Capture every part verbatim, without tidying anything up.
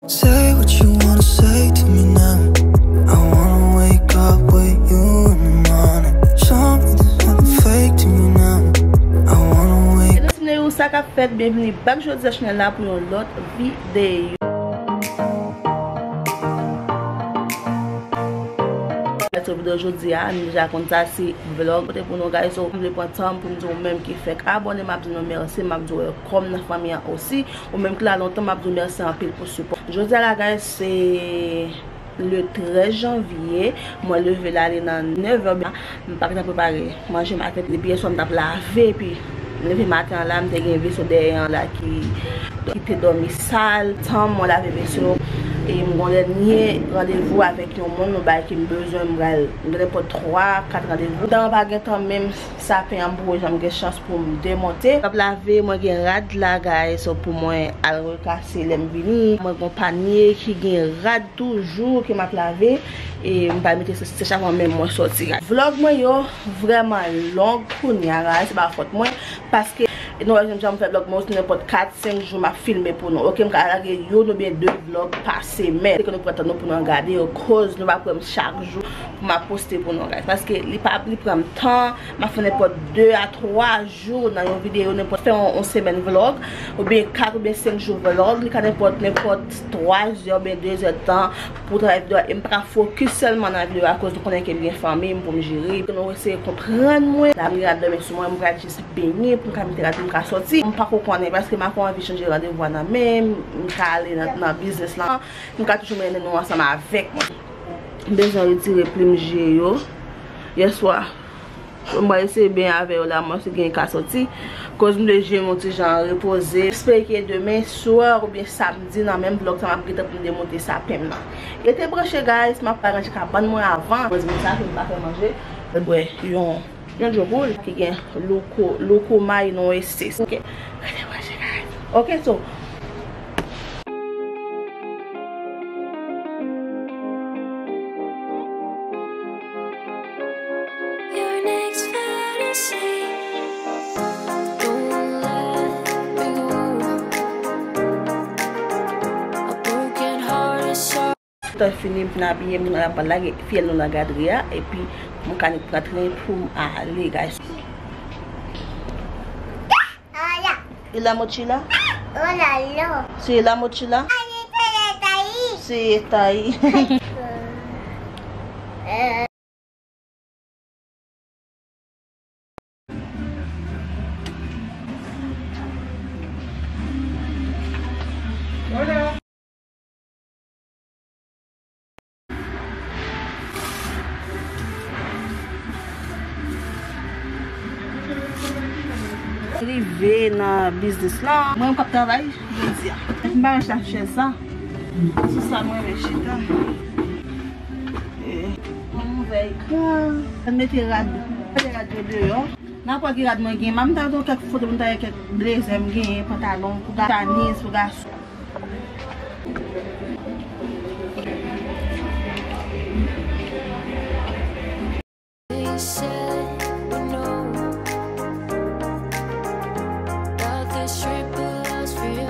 Say what you wanna say to me now. I wanna wake up with you in the morning. Show me there's nothing fake to me now. I wanna wake Hello, sa k ap fèt? Byenvini back jodi a chanèl la pou yon lòt videyo. Sou videyo jodi a, nou deja konn sa, se vlog. Pote pou nou, guys, so, m vle pran tan pou m di ou menm ki fèk abòne, m ap di nou mèsi, m ap di ou wèlkòm nan fanmi an osi. Ou menm ki la lontan, m ap di w mèsi anpil pou sipò. Jodi a la, guys, se le trèz janvye. Mwen leve la, li nan nèf è. M pa gentan prepare manje maten. Depi yè swa, m t ap lave, epi m leve maten an la, m te gen veso dèyè an la ki, ki te dòmi sal. Tan mwen lave veso, e m gon dènye randevou avèk yon moun, yon bagay ke m bezwen, m pral, m gen nenpòt twa, kat randevou. Tan an pa gen tan menm. Sapen an, m poko janm gen chans pou m demonte. M ap lave, mwen gen rad la, guys, so pou mwen al rekase lè m vini. Mwen gon panye ki gen rad toujou ke m ap lave. E m pa mete se, se chak fwa menm mwen sòti, guys. Vlog mwen yo vrèman long kounye a, guys, se pa fòt mwen. Paske nou wè, jan m fè vlog mwen yo, se nenpòt kat, senk jou m ap filme pou nou. Oke, m ka lage youn oubyen de vlog pa semèn. Se ke nou pran tan nou pou nou gade yo, koz nou pa pran m chak jou pou m ap poste pou nou, guys. Paske li pa, li pran m tan, m ap fè nenpòt de a twa jou nan yon videyo, nenpòt fè yon, yon semèn vlog, oubyen kat oubyen senk jou vlog, li ka nenpòt, nenpòt twa zè oubyen de zè tan pou travay videyo a, e m pa ka fokis sèlman nan videyo a, akoz nou konnen ke m gen fanmi m pou m jere, ke nou eseye konprann mwen, la m gen rad dòmi sou mwen, m pral jis benyen pou m ka mete rad pou m ka sòti. M pako konnen, paske m pako anvi chanje randevou a nan men m, m ka ale nan, nan biznis lan, m ka toujou mennen nou ansanm avèk mwen. M bezwen retire plim je yo. Yèswa, mwen eseye benyen avè yo la, mwen si gen ka sòti. Koz m de je m yon ti jan repoze. Espere ke demen swa oubyen samdi nan menm vlog sa m ap gentan pou m demonte sapen m nan. Rete branche, guys, m ap aranje kabann mwen avan. Mwen di m sa ke m pa fè manje. Bwè yon, yon djo poul ki gen louko, louko may non ese. Oke. Rete branche, guys. Oke, so. Your next fantasy. Don't let me go. A broken heart is so Tan fini, m fin abiye, m ap lage fiyèl nou nan gadri a, epi m ka pran tren pou m ale, guys. Hola. ¿Y la mochila? Hola, lo. Sí, la mochila. Ay, está ahí. Sí, está ahí. Rive nan biznis lan. Mwen, m p ap travay jodi a. M pa renmen chita sou chèz sa. Sou sa, mwen renmen chita. Eh, mwen ouvè ekran. Mwen mete rad. Mete rad yo deyò. N a kwè ki rad mwen gen. M ta gen kèk foto, m ta gen kèk blezè m genyen, pantalon pou ga-, chemiz pou gason. They said we know that this trip will last for you.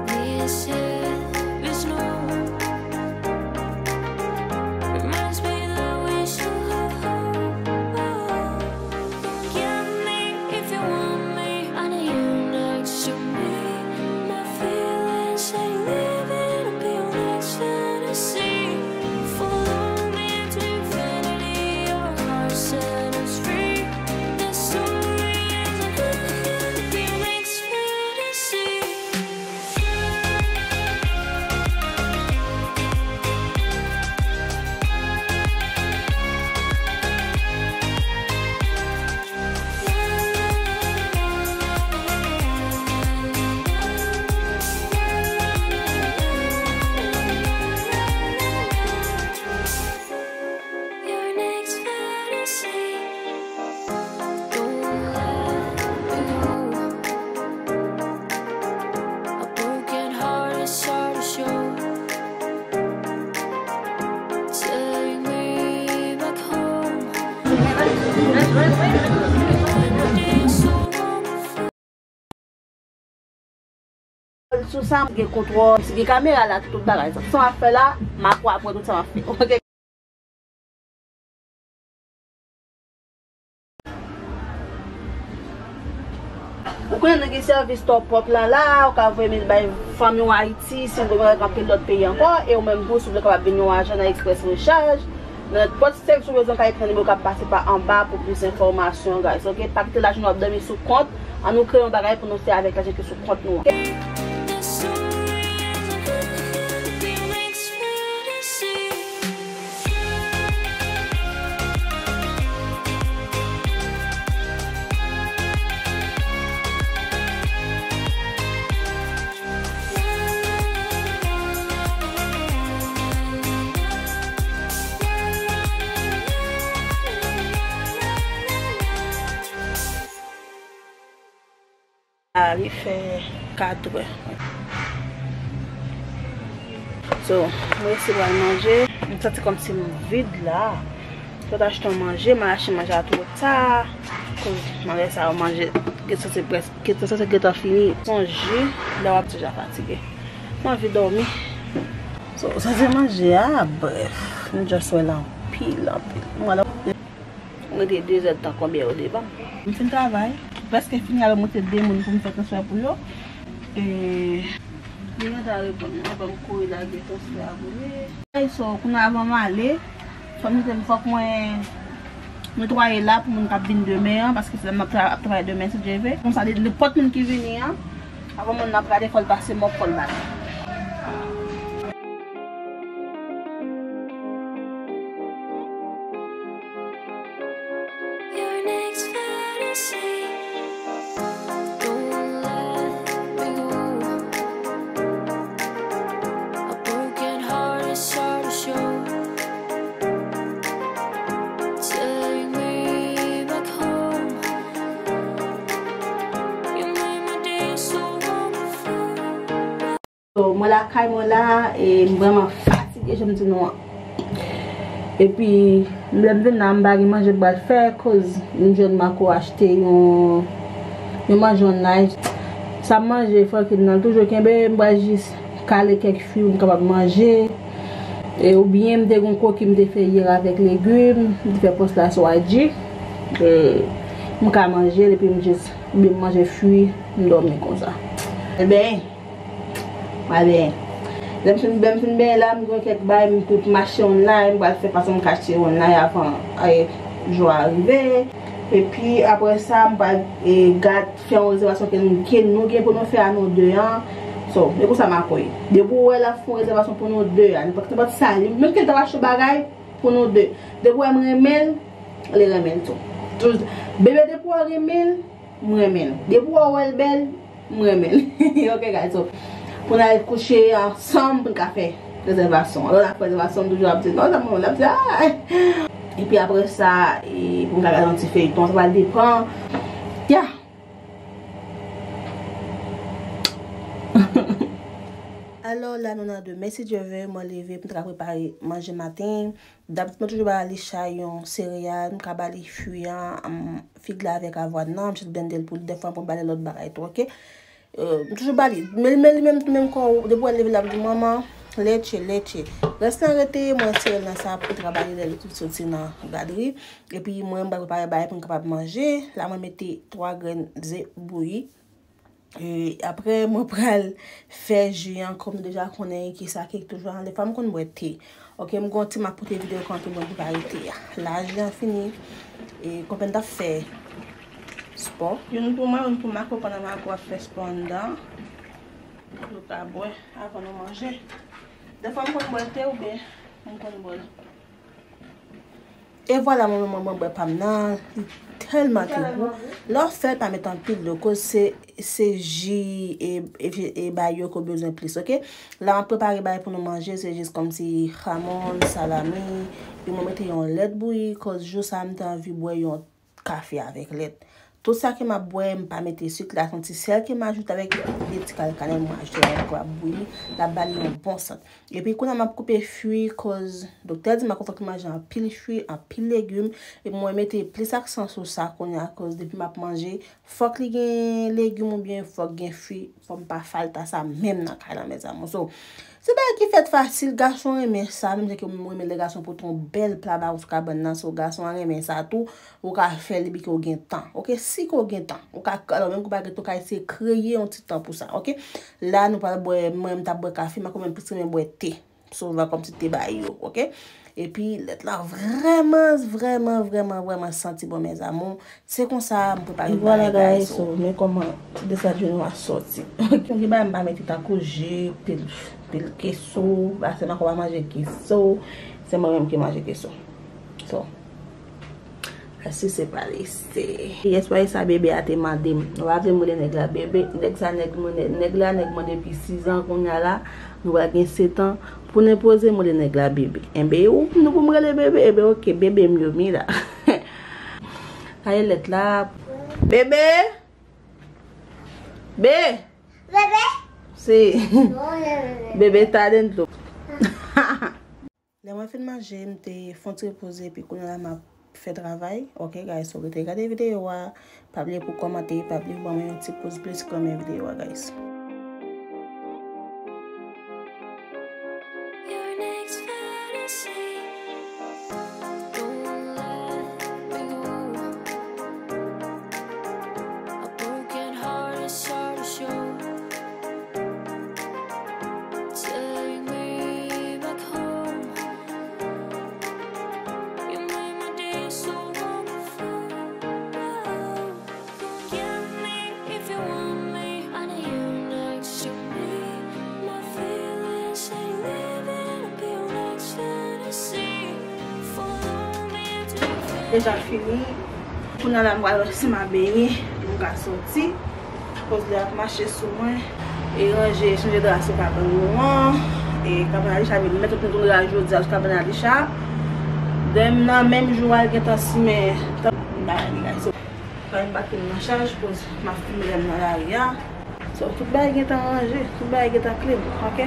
This is no reminds me that we should have hope. Come get me if you want me. I need you next to me. My feelings say living be your next fantasy. Follow me to infinity, your heart set us free. The story ends and you can be your next fantasy. Your next fantasy. Don't let me go. A broken heart is hard to show. Take me back home. It's so wonderful. Sou sa, m gen kontwòl, si gen kamera la, tout bagay. Sa m ap fè la, m ap wè apre tout sa m ap fè. Ok. Ou konnen nou gen sèvis top up lan la, ou ka voye mail bay fanmi w Ayiti, si w gen bagay anpil lòt peyi ankò, e ou menm tou, si w vle kapab vin yon ajan nan Express Recharge, nan nenpòt sèvis ou bezwen, ka ekri nan nimewo k ap pase pa anba pou plis enfòmasyon, guys, ok? Pa kite lajan nou ap dòmi sou kont, ann nou kreye yon bagay pou nou fè avèk lajan ki sou kont nou an. A, li fè katrè. So, mwen resi pral manje. M santi kòmsi m vid la. Sot achte yon manje, m al achte manje a twò ta. Koz malè sa yo manje, gen sanse près, gen sanse gentan fini. Sonje, lè w ap deja fatige. M anvi dòmi. So, sanse manje a, brèf. M just wè l anpil, anpil. M wè l anpil. M rete de zèdtan konbyen yo devan. M fin travay. Prèske fini, alò m rete de moun pou m fè transfè pou yo. E, li gentan reponn mwen, ban m kouri lage transfè a pou li. So, kounye a avan m ale, fò m kite, fòk mwen netwaye la pou moun k ap vin demen an, paske se la m ap tra-, ap travay demen, si Dye vle. Konsa, nenpòt moun ki vini an, avan moun nan prale, fò l pase mòp, fò l ba li. Your next fantasy. Don't let me go. A broken heart is hard to show. Take me back home. You made my day so wonderful. So, mwen lakay mwen la, e m vrèman fatige, jan m di nou an. Epi, lè m vin la, m pa gen manje m pral fè, koz m jwenn Marco achte yon, yon manje online. Sa m manje, frankil nan toujou kenbe, m pral jis kale kèk fwi pou m kapab manje. E, oubyen m te gen yon koki m te fè yè avèk legim, m te fè pòs la sou I G. E, m ka manje l, epi m jis, oubyen m manje fwi, m dòmi konsa. Ebyen, Mwen al benyen. Lè m fin, lè m fin benyen la, m gen kèk bagay m pou mache online, m pral fè fason m ka achte online avan, e, jou a rive. Epi apre sa, m pral, e, gad fè yon rezèvasyon ke nou, ke nou gen pou nou fè a nou de an. So, e konsa m a kwè. Depi w wè l ap fè yon rezèvasyon pou nou de a, nenpòt, nenpòt sa, li, menm ke l t ap achte yon bagay pou nou de. Depi w wè m renmen l, li renmen l tou. Tou, bebe, depi w renmen l, m renmen l. Depi w wè l bèl, m renmen l. Ok, guys, so, pou n al kouche ansanm, pou n ka fè rezèvasyon. Lè n ap fè rezèvasyon, m toujou ap di, "Non, sa mwen," l ap di, "Ah!" Epi apre sa, e, pou n ka gade yon ti feyton, sa va depann. Ya! Alò, la nou nan de. Mèsi Dye vle, mwen leve, m t ka prepare manje maten. Dabitid, mwen toujou ba Alisha yon sereyal, m ka ba li fwi an, m, fig la avèk avwàn nan, m jis blende l pou li, dèfwa m pran ba li lòt bagay tou, ok? Euh, m toujou ba li, men, men li menm, menm kò, depi w wè l leve l ap di, "Manman, leche, leche." Rès lan rete, mwen sere l nan sa pou travay lè li tout soti nan gadri. Epi mwen, m pral prepare bagay pou n kapab manje. La, mwen mete twa grenn ze bouyi. E apre, mwen pral fè ji an, kòm nou deja konnen ki sa ki toujou anlè. Dèfwa m konn bwè te. Ok, m gon ti, m ap pote videyo kote mwen prepare te a. La, ji an fini. E konpè n t ap fè spò. Youn pou mwen, youn pou Marco, pandan Marco ap fè spò anndan. Nou ka bwè avan nou manje. Dèfwa m konn bwè te oubyen m konn bwè l. E vwala, mwen menm mwen bwè pa m nan, li tèlman ki gou. Lè w fè l, pa met anpil dlo, koz se, se ji e, e, e bay yo ke w bezwen plis, ok? La, m ap prepare bagay pou nou manje, se jis kòmsi jamon, salami, epi mwen mete yon lèt bouyi, koz jou sa a, m te anvi bwè yon kafe avèk lèt. Tout sa ke m ap bwè, m pa mete sik la, se yon ti sèl ke m ajoute avèk de ti kal kanèl mwen achte la, pou l ap bouyi, l ap ba li yon bon sant. Epi kounye a m ap koupe fwi, koz doktè di m pa konn fòk m manje anpil fwi, anpil legim, epi mwen mete plis aksan sou sa kounye a, koz depi m ap manje, fòk li gen legim oubyen fòk gen fwi, fò m pa falta sa menm nan kay la, mes amours. So, se bagay ki fèt fasil, gason renmen sa, menm jan ke mwen renmen lè gason pote yon bèl pla ba ou sou kabann nan, so gason an renmen sa tou, ou ka fè li bike ou gen tan. Oke, si ke ou gen tan, ou ka, alò menm ke w pa gen tan, ou ka eseye kreye yon ti tan pou sa, oke? La, nou pral bwè, mwen menm m t ap bwè kafe, men kòm mwen plis renmen bwè te. Souvan kòmsi te bay yo, oke? Epi lèt la vrèman, vrèman, vrèman, vrèman santi bon, mes amours. Se konsa m prepare bagay, guys, so men kòman ti desad jounen w a sòti. Oke, gen bagay m pa mete tankou ji, pil, pil keso, paske m pa manje keso. Se mwen menm ki manje keso. So, Asi se pa lese. Yès, wè sa bebe a te mande m. Nou pa vle m rele nèg la bebe. Nèg sa, nèg mwen, nèg la, nèg mwen depi sis an, kounye a la, nou pral gen sèt an. Pou n enpoze m rele nèg la bebe. Enben, ou, nou pou m rele bebe. Enben, oke, bebe m yo, mi la. Kaye lèt la. Bebe! Be! Bebe! Si. Bebe talento. Lè mwen fin manje, m te fè yon ti repoze, epi kounye a la m ap fè travay. Oke, guys, so rete gade videyo a. Pa bliye pou kòmante, pa bliye pou ban mwen yon ti pouz plis pou renmen videyo a, guys. Deja fini. Kounye a la, m pral wè si m a benyen pou m ka soti. Koz li ap mache sou mwen. E ranje, chanje dra sou kabann nou an. E kabann Alisha vin, mèt tout nou tounen la jodi a sou kabann Alisha. Demen nan menm jou a, l gentan simen. Bagay li, guys. So, fè m bake m nan chaj, koz m ap filme lè m nan lari a. So, tout bagay gentan ranje, tout bagay gentan clean, oke?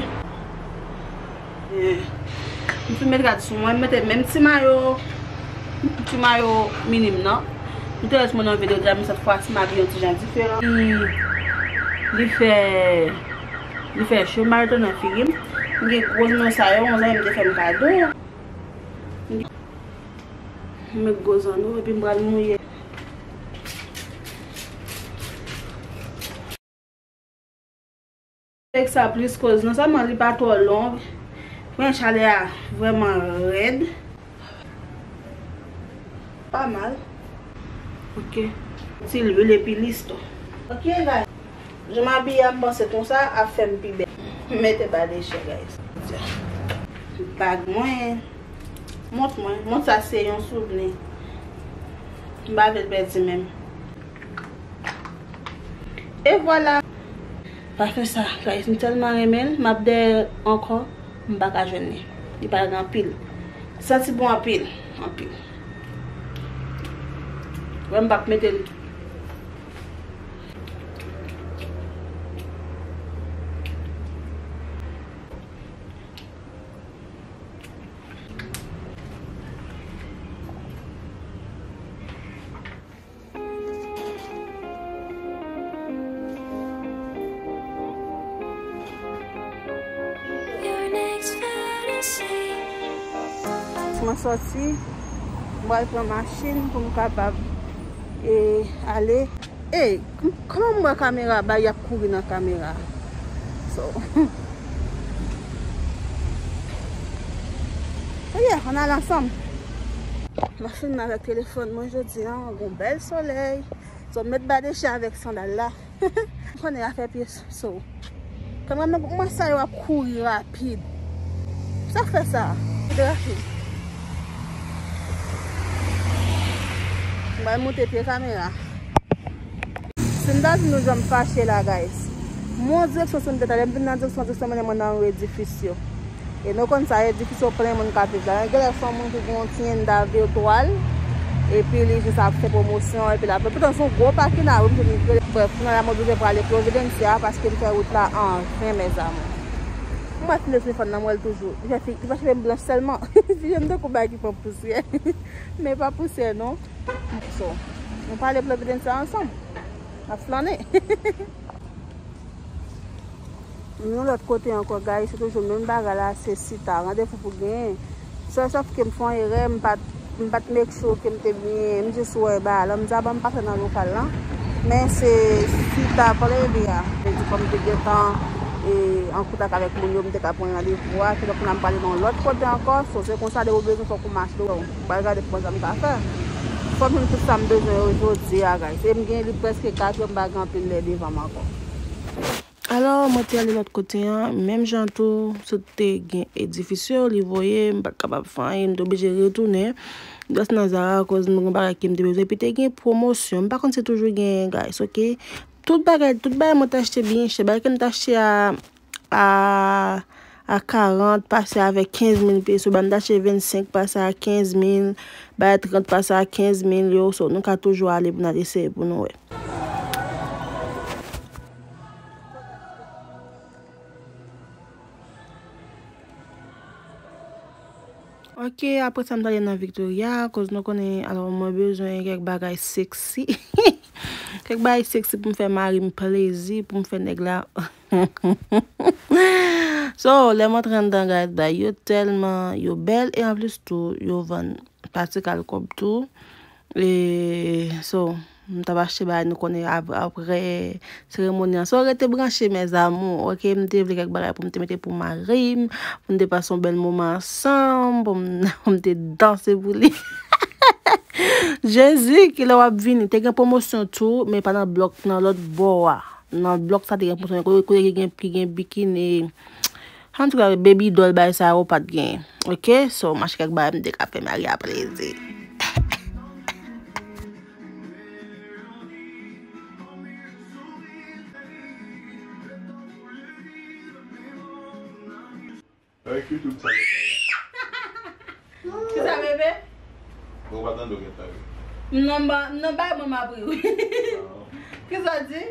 Eh, m fin met rad sou mwen, m mete menm ti mayo, ti mayo minim nan. M te wè sou mwen nan videyo deja, men sèt fwa si m abiye yon ti jan diferan. Li, li fè, li fè cho, m pa rete nan figi m. M gen gwo zanno sa yo, yon zanmi m te fè m kado. M met gwo zanno, epi m pral mouye. Avèk sa plis koz non sèlman li pa twò long, men chalè a vrèman rèd. Pa mal. Oke. Ti lwil epi lis tou. Oke, guys. Jan m abiye a, m panse konsa ap fè m pi bèl. M mete ba de chè, guys. Bag mwen. Mont mwen. Mont sa se yon souvni. M pa vle l pèdi menm. E vwala. Pafen sa, guys, m tèlman renmen l, m ap dèyè l ankò, m pa ka jwenn li. Li pa gen anpil. Santi bon anpil, anpil. Wè m p ap mete l. Mwen sòti, mwen al pran machin pou m kapab, e, ale. Ey, k-, kòman m wè kamera a, bay ap kouri nan kamera a. So, oh yeah, ann al ansanm. M ap filme avèk telefòn mwen jodi a, gon bèl solèy. So, m met ba de chè avèk sandal la. M konnen afè pye so. Kanmenm, mwen sa yo ap kouri rapid. Sa k fè sa? Rapid, rapid. M pral moute pye kamera. Si m ta di nou jan m fache la, guys. M yon direksyon sou m te talè, m vin nan direksyon, direksyon mennen mwen nan yon edifis yo. E nou konn sa, edifis yo plen moun k ap viv la. Genlè se yon moun ki gen yon ti enda vètwal. Epi li jis ap fè pwomosyon, epi l ap, poutan se yon gwo pakina, wi, m te vin kreye. Brèf, kounye a la mwen oblije prale Providencia paske m fè wout la an ven, mes amours. Mwen fin de telefòn nan, m wè l toujou. Li fè fi, li fè cheve m blanch sèlman. Fi jan m tankou bagay ki pran pousyè. Men pa pousyè, non. So, nou prale Providencia ansanm. N ap flannen. M yon lòt kote ankò, guys, se toujou menm bagay la, se Sita. Randevou pou genyen. Sèl sòf ke m fè yon erè, m pa t, m pa t make sure ke m te byen, m jis wè bagay la, m di a ban m pase nan lokal lan. Men se Sita, kote li ye a. Mwen di kòm m te gentan, e, an kontak avèk moun yo, m te ka pran randevou a, se donk la m prale nan yon lòt kote ankò, so se konsa depi w bezwen fòk ou mache, w pral gade kòman sa m ka fè. Fò m jwenn tout sa m bezwen yo jodi a, guys. E m gen li prèske kat è, m pa gen anpil lè devan m ankò. Alò, mwen te ale lòt kote an, menm jan tou, sot te gen edifis yo, li voye, m pa t kapab fè anyen, m te oblije retounen. Just nan Zara, akoz mwen gen bagay ke m te bezwen, epi te gen pwomosyon. M pa konn si toujou genyen, guys, ok? Tout bagay, tout bagay mwen te achte byen chè. Bagay ke m te achte a, a, a karant, pase avèk kenz mil peso. Bagay m te achte vennsenk, pase a kenz mil. Bagay trant, pase a kenz mil yo. So, nou ka toujou ale pou n al eseye pou nou wè. Ok, apre sa, m t ale nan Victoria, akoz nou konnen, alò, mwen bezwen kèk bagay sexy. Kèk bagay sexy pou m fè mari m plezi, pou m fè nèg la. So, lè m antre anndan, guys, bagay yo tèlman, yo bèl, e anplis tou, yo vann pa ti kal kòb tou. E, so, m t ap achte bagay nou konnen ap-, apre seremoni an. So, rete branche, mes amours, ok? M te vle kèk bagay pou m te mete pou mari m, pou m te pase yon bèl moman ansanm, pou m, pou m te danse pou li. Jezi, kilè w ap vini? Te gen pwomosyon tou, men pa nan blòk, nan lòt bò a. Nan blòk sa te gen pwomosyon, kote, kote ki gen, ki gen bikini, Antouka, baby doll bay sa yo pa t genyen. Ok, so, m achte kèk bagay m te ka fè mari a plezi. Avèk YouTube sa yo. Kisa, bebe? Bon, w pa tande w gen ta ri. M nan ba, m nan bay mwen m ap ri, wi. Kisa w di?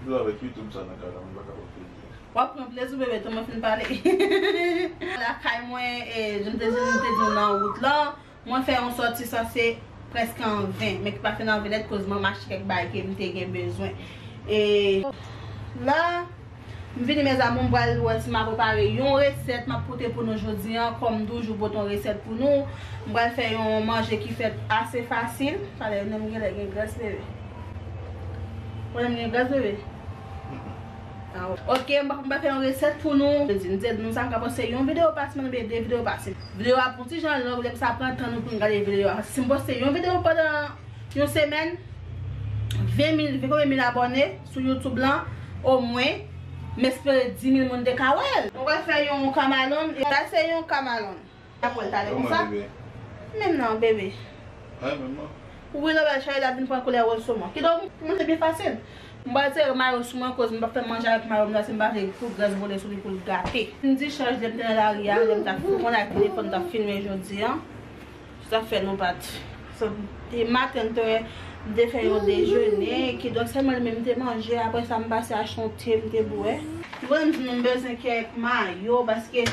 Yo avèk YouTube sa nan kay la, mwen pa ka pran plezi. W ap pran plezi w bebe, tan mwen fin pale. Lakay mwen, e, jan m te di, m te di w nan wout lan, mwen fè yon sòti sanse prèske an ven, men ki pa fin an ven nèt koz mwen achte kèk bagay ke m te gen bezwen. E la, m vini, mes amours, m pral wè si m a prepare yon resèt m ap pote pou nou jodi an, kòm m toujou pote yon resèt pou nou. M pral fè yon manje ki fèt ase fasil. Talè, nen m genlè gen grès, bebe. Ou nen m gen grès, bebe? Ah, ok, m pa, m pa fè yon resèt pou nou. M di, m di nou sa, m ka poste yon videyo pa semèn oubyen de videyo pa semèn. Videyo a pou ti jan long, lè sa pran tan nou pou n gade videyo a. Si m poste yon videyo pandan yon semèn, ven mil, ven konbyen mil abòne sou YouTube lan, omwen, m espere dis mil moun te ka wè l. Nou pral fè yon kamalon, e sa se yon kamalon. Apre l talè konsa. Menm nan, bebe. Wi, lè w wè cheri la vin pran koulè wòz sou mwen. Kidonk, pou mwen, se byen fasil. M pral tire mayo sou mwen, koz m p ap fè manje avèk mayo m la, si m pa vle pou grès vole sou li pou l gate. M di chaj lè m te nan lari a, lè m t ap foukonn ak telefòn, m t ap filme jodi an. Se sa k fè nou pa t. So, e maten, m te, m te fè yon dejene, kidonk, sèlman li menm m te manje, apre sa, m pase achte yon te, m te bwè. M konnen m di nou m bezwen kèk mayo, paske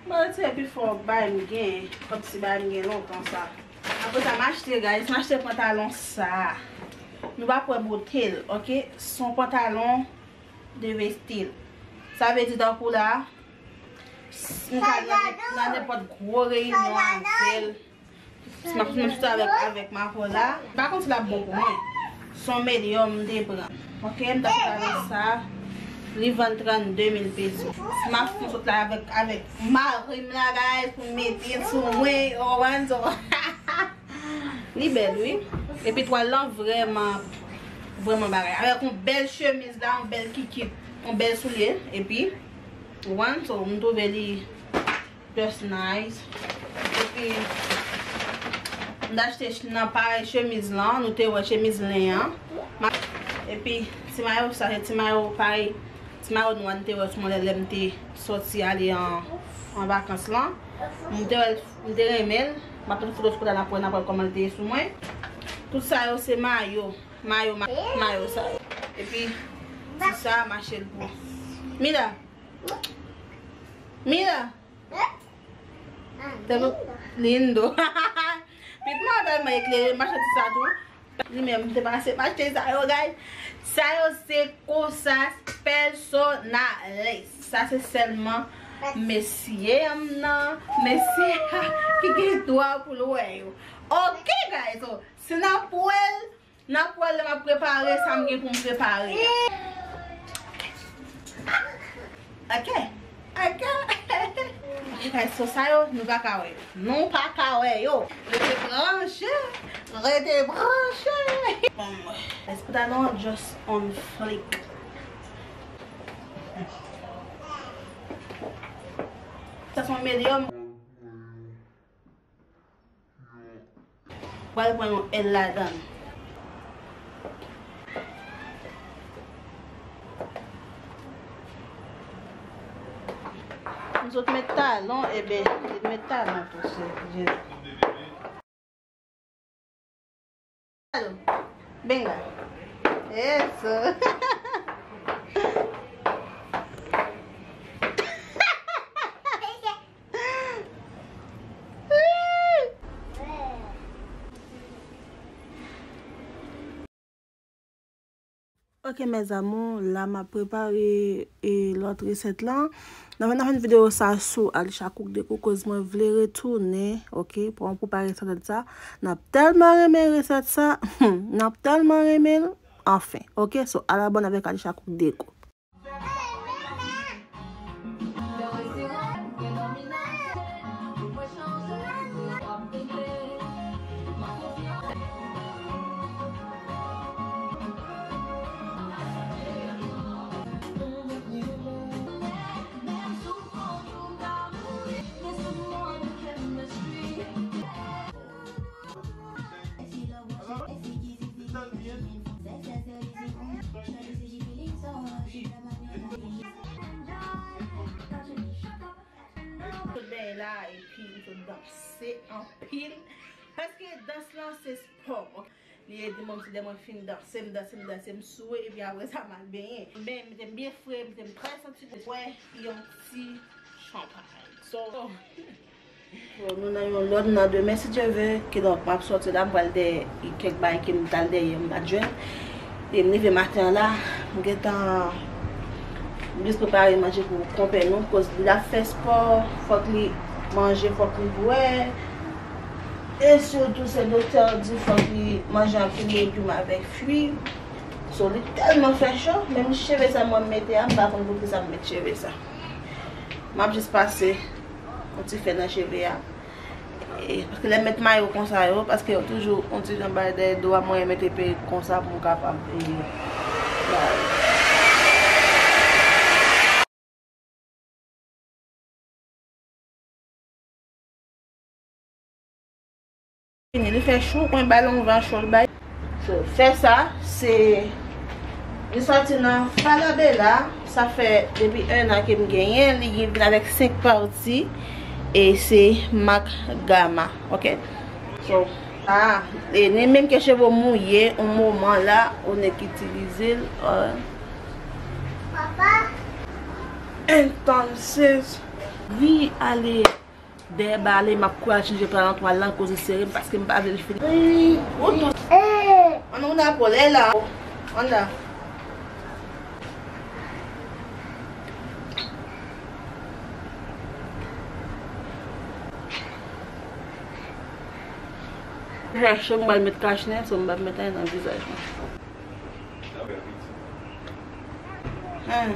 Mwen retire pifò bagay m gen, kòmsi bagay m gen lontan sa. Apre sa, m achte, guys, m achte pantalon sa. Nou p ap wè bote l, ok? Se yon pantalon de vestil. Sa vle di tankou la, m ka nan, nan nenpòt gwo reyinyon avè l. Si m ap, si m ap soti avèk, avèk Marco la, m pa konn si l ap bon pou mwen. Se yon medyòm m te pran. Ok, m t ap soti avèk sa. Li vann trannde mil peso. Si m ap fè sot la avèk, avèk mari m la, guys, pou m mete l sou mwen, ou konprann sa? Li bèl, wi. Epi twal lan vrèman, vrèman bagay. Avèk yon bèl chemiz la, yon bèl kikit, yon bèl soulye. Epi, ou konprann, so, m twouve li Just nice. Epi, m t achte ch-, nan parèy chemiz lan, nou te wè chemiz len an. Ma-, epi, ti mayo sa, se ti mayo parèy, ti mayo nwa n te wè sou mwen lè, lè m te sòti ale an, an vakans lan. M te wè l, m te renmen l. M ap tann foto sou kouta n ap wè, n ap wè kòman l te ye sou mwen. Tout sa yo se mayo. Mayo, ma-, mayo sa yo. Epi, ti sa, mache l pou. Mira. Mira. Te pou lindo. Pitit mwen tèlman eklere, mache ti sa tou. Li menm te pase m achte sa yo, guys. Sa yo se cosas personales. Sa se sèlman mesye m nan, mesye a ki gen dwa pou l wè yo. Ok, guys, so, si n ap wè l, n ap wè l lè m ap prepare sa m gen pou m prepare a. Ok. Ok. Ok, guys, so sa yo, nou pa ka wè yo. Nou pa ka wè yo. Rete branche. Rete branche. Bon, mwen. Let's put that on just on flick. Sa se yon medium. Pral pran yon L ladan. M sot met talon, ebyen, li met talon tou, se Jezi. Talon. Benga. Eso. Ok, mes amours, la m ap prepare, e, lòt resèt la. Nan, nan fen videyo sa sou Alisha Cook Deco, koz mwen vle retounen, ok, pou mwen prepare salad sa. N ap tèlman renmen resèt sa, n ap tèlman renmen l, anfen, ok, so, al abòne avèk Alisha Cook Deco. Tout benyen la, epi m sot danse anpil. Paske dans lan se spò. Li ede mwen, si lè mwen fin danse, m danse, m danse, m sou, epi apre sa, m al benyen. M benyen, m mete m byen fre, m mete m trè santi, wè, yon ti chanpay. So, So, nou nan yon lòt, nan demen, si Dye vle, kidonk, m ap sòti la, m pral dèyè kèk bagay ke m t al dèyè, m pa t jwenn. E m leve maten an la, m gentan, m jis prepare manje pou konpè nou, koz li ap fè spò, fòk li manje, fòk li bwè. E sitou, se doktè di fòk li manje anpil legim avèk fwi. So, li tèlman fè cho, menm cheve sa mwen mete a, m pa konn poukisa m met cheve sa. M ap jis pase yon ti fè nan cheve a. E, paske lè m met mayo konsa yo, paske yo toujou yon ti jan bay dèyè do a, mwen mete perik konsa pou m kapab, e, bay. Fini, li fè chou, mwen ba l yon van cho, l bay. So, fè sa, se, li sòti nan Falabella, sa fè depi enn an ke m genyen, li gen vin avèk senk pati, e se mak Gama, ok? So, ah, e ni menm ke cheve w mouye, yon moman la, ou nèk itilize l, euh. Entonces, wi, ale. Dèyè ba ale, m ap kouri al chanje plan nan twal lan, koz li sere m, paske m pa vle l fini. Ou tou. Ann, ou nan kolè la. Ann la. Rèch yo, m pral met kach nen, so m p ap met anyen nan vizaj mwen. Hein.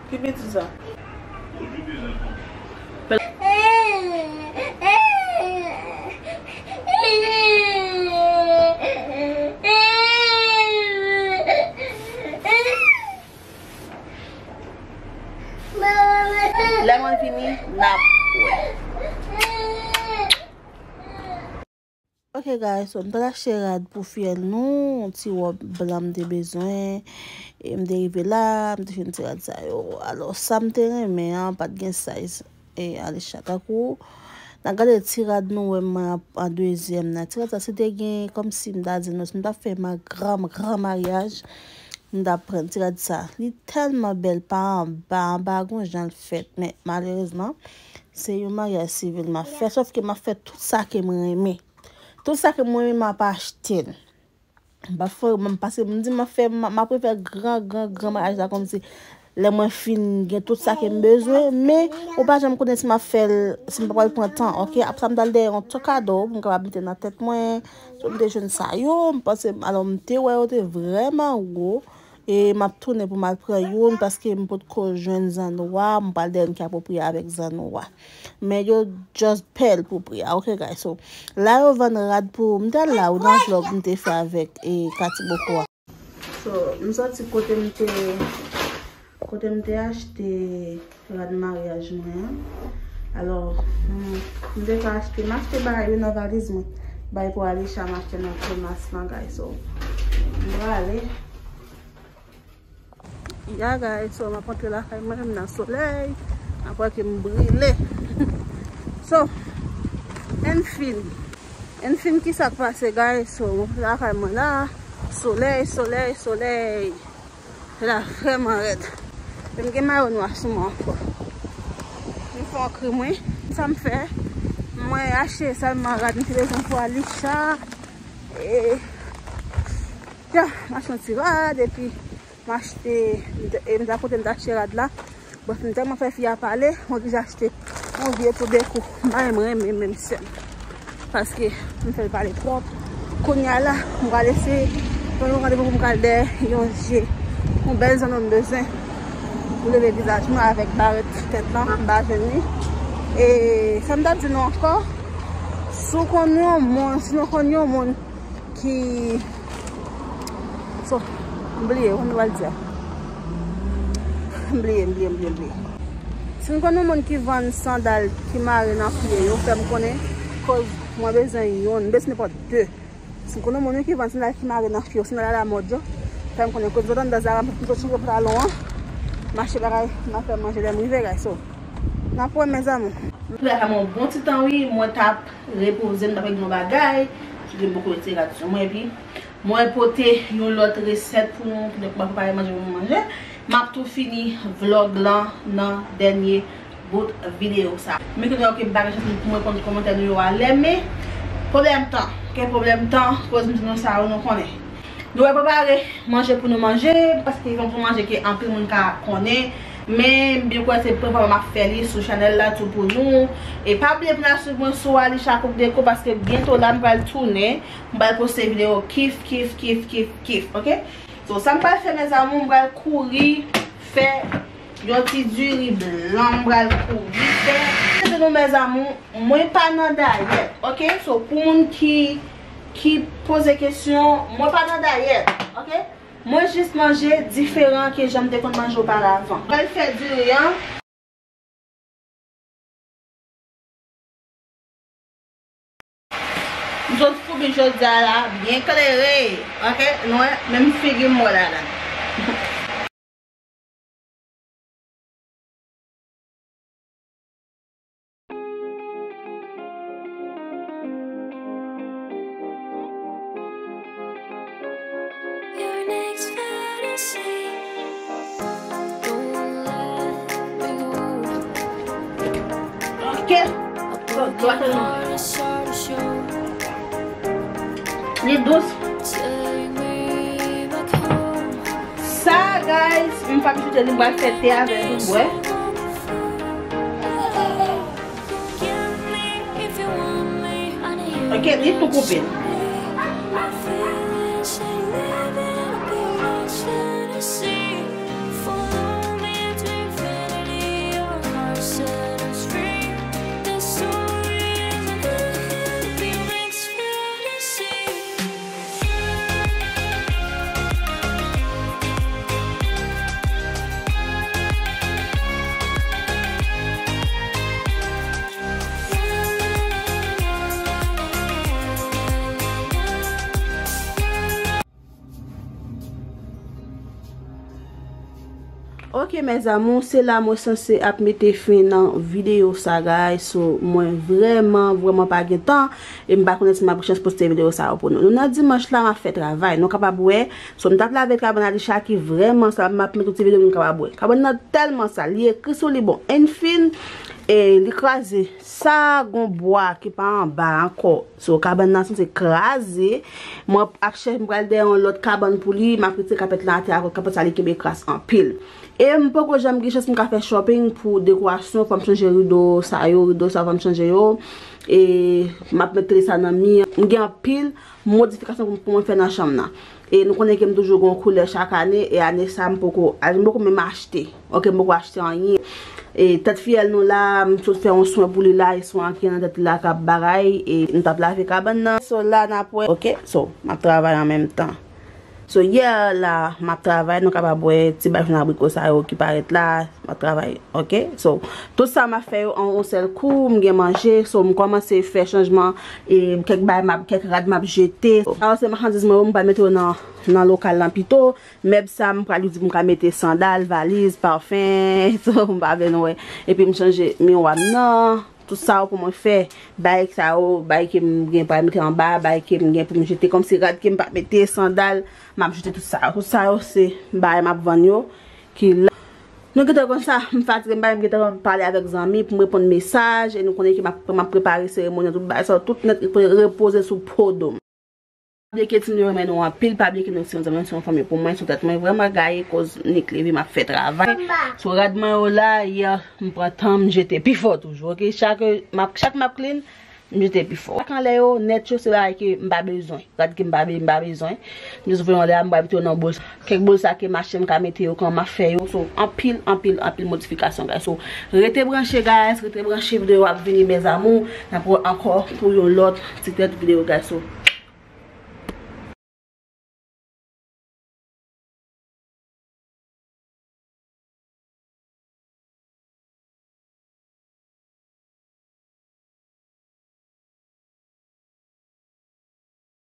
Ki piti sa? Lè mwen fini, n ap wè. Ok, guys, so, m t al achte rad pou fiyèl nou, yon ti wòb blan m te bezwen, E m te rive la, m te jwenn ti rad sa yo. Alò, sa m te renmen an, pa t gen size. E Alisha, tankou, n a gade ti rad nou wè mwen an, an dezyèm nan. Ti rad sa, si te gen, kòmsi m ta di nou, si m ta fè ma gran, gran maryaj, m ta pran ti rad sa. Li tèlman bèl, pa anba, anba gon jan l fèt. Men, malerezman, se yon maryaj sivil m ap fè, sòf ke m ap fè tout sa ke m renmen. Tout sa ke m renmen, m ap achte l. M pa fè, m, paske m di m ap fè, m, m ap refè gran, gran, gran maryaj la kòmsi lè mwen fin gen tout sa ke m bezwen, men ou pa janm konnen si m ap fè l, si m pa pral pran tan, oke? Apre sa, m t al dèyè yon ti kado pou m kapab mete nan tèt mwen. So, m te jwenn sa yo, m panse, alò, m te wè yo te vrèman wo. E m ap tounen pou m al pran youn paske m potko jwenn zannwa, m pral dèyè youn ki apwopriye avèk zannwa. Men yo just pèl pou pri a, oke, guys? So, la yo vann rad pou, m te al la wi nan vlog m te fè avèk e Kati Boko a. So, m sòti kote m te, kote m te achte rad maryaj mwen an. Alò, m, m te ka achte, m achte bagay yo nan valiz mwen. Bagay pou Alisha m achte nan Thomas lan, guys. So, m prale. Ya, guys, so m ap antre lakay mwen, m nan solèy. Apre ke m brile. So, enfin. Enfin, ki sa k pase, guys? So, m antre lakay mwen la. Solèy, solèy, solèy. Fè la vrèman rèd. E m gen mayo nwa sou mwen ankò. M fè yon kri mwen. Sa m fè? Mwen achte sèlman rad m te bezwen pou Alisha. E, ya, m achte yon ti rad, epi m achte, m te, e m ta kote m ta achte rad la. Brèf, m tèlman fè fi a pale, m oblije achte yon vye pou de kou. M pa menm renmen menm sè m. Paske m fè l pale twòp. Kounye a la, m pral eseye pran yon randevou pou m pral dèyè yon je, yon bèl zanno m bezwen pou leve vizaj mwen avèk barèt tèt lan, m pa jwenn li. E sa m t ap di nou ankò, si w konn yon moun, si nou konn yon moun ki, so, m bliye, kòman m pral di a? M bliye, m bliye, m bliye, m bliye. Si n konn yon moun ki vann sandal ki mare nan pye yo, fè m konnen, koz mwen bezwen yonn, m bezwen nenpòt de. Si n konn yon moun ki vann sandal ki mare nan pye yo, sandal alamòd yo, fè m konnen, koz m sot anndan Zara, m sot chanje pantalon an, m achte bagay, m ap fè manje lè m rive, guys. So, n ap wè, mes amours. Mwen la fè m yon bon ti tan, wi, mwen t ap repoze m, m t ap regle yon bagay, ki te bouke ti rad sou mwen, epi mwen pote yon lòt resèt pou nou, ki donk mwen prepare manje pou nou manje. M ap tou fini vlog lan nan dènye bout videyo sa. Men kounye a, oke, m pa gen chans pou mwen reponn kòmantè nou yo a lè, men pwoblèm tan, oke, pwoblèm tan, koz m di nou sa yo, nou konnen. Nou wè prepare manje pou nou manje, paske se yon manje ke anpil moun ka konnen. Men m byen kwè se premye fwa m ap fè li sou chanèl la tou pou nou. E pa bliye pou n al swiv mwen sou Alisha Cook Déco, paske byento la m pral tounen, m pral poste videyo kif, kif, kif, kif, kif, oke? So, sa m pral fè, mes amours, m pral kouri fè yon ti diri blan, m pral kouri fè. Se nou, mes amours, mwen pa nan dayèt, oke? So, pou moun ki, ki poze kesyon, mwen pa nan dayèt, oke? Mwen jis manje diferan ke jan m te konn manje oparavan. Mwen fè diri an. M sot foubi jodi a la, byen klere, oke? Nou wè, menm figi m wè ladan. Ok. Li dous. Sa, guys, m pa vin choute li, m pral fè te avè l pou bwè. Ok, li tou koupe. Ok, mes amours, se la mwen sanse ap mete fen nan videyo sa, guys. So, mwen vrèman, vrèman pa gen tan. E m pa konnen si m ap gen chans poste videyo sa yo pou nou. Nou nan dimanch la, m ap fè travay. Nou kapab wè. So, m t ap lave kabann Alisha ki vrèman sal, m ap mete yon ti videyo pou nou kapab wè. Kabann nan tèlman sal. Li ekri sou li, bon, enfin, e li kraze. Sa gon bwa ki pa anba ankò. So, kabann nan sanse kraze. Mwen ap chèche, m pral dèyè yon lòt kabann pou li. M ap retire kapèt la atè ankò. Kapèt sa, li kenbe kras anpil. E m poko janm gen chans m ka fè shopping pou dekorasyon. Fò m chanje rido sa yo, rido sa fò m chanje yo. E m ap met tele sa nan mi an. M gen anpil modifikasyon pou, pou mwen fè nan chanm nan. E nou konnen ke m toujou gen yon koulè chak ane, e ane sa m poko, m poko menm achte. Ok, m poko achte anyen. E tèt fiyèl nou la, m sot fè yon swen pou li la, e swen an ki nan tèt li la k ap bagay, e m t ap lave kabann nan. So la n ap wè, ok, so m ap travay an menm tan. So yeah, la m ap travay, nou kapab wè ti bay fon abriko sa yo ki parèt la, m ap travay, ok. So tout sa m ap fè yo an yon sèl kou, m gen manje, so m kòmanse fè chanjman, e kèk bay m ap, kèk rad m ap jete. Sa yo se machandiz mwen yo, m pral mete yo nan, nan lokal lan pito. Mèb sa m pral itilize pou m ka mete sandal, valiz, pafen, so m pa vle nou wè. Epi m chanje miwa m nan. Tout sa yo pou mwen fè. Bay sa yo, bay ke m gen pral mete anba, bay ke m gen pou m jete. Kòmsi rad ke m pa mete, sandal, m ap jete tout sa yo. Tout sa yo se bay m ap vann yo ki la. Nou gentan konn sa, m fatige, m bay, m gentan pale avèk zanmi pou m reponn mesaj. E nou konnen ke m ap, m ap prepare seremoni an, tout bagay sa yo, tout nèt repoze sou po do m. Pa bliye ke Team Leroy renmen nou anpil, pa bliye ke nou se yon zanmi, se yon fanmi pou mwen, sou tèt mwen vrèman gaye koz nik leve m ap fè travay. Sou rad mwen yo la, yè m pran tan m jete pi fò toujou, ok? Chak m ap, chak m ap clean, m jete pi fò. Sa k anlè yo, nèt yo, se bagay ke m pa bezwen. Rad ke m pa be-, m pa bezwen. M jis voye anlè a, m pral mete yo nan bòl. Kèk bòl sa ke m achte m ka mete yo, kòman m ap fè yo. So, anpil, anpil, anpil modifikasyon, guys. So, rete branche, guys. Rete branche, videyo ap vini, mes amours. N ap wè ankò pou yon lòt ti tèt videyo, guys. So,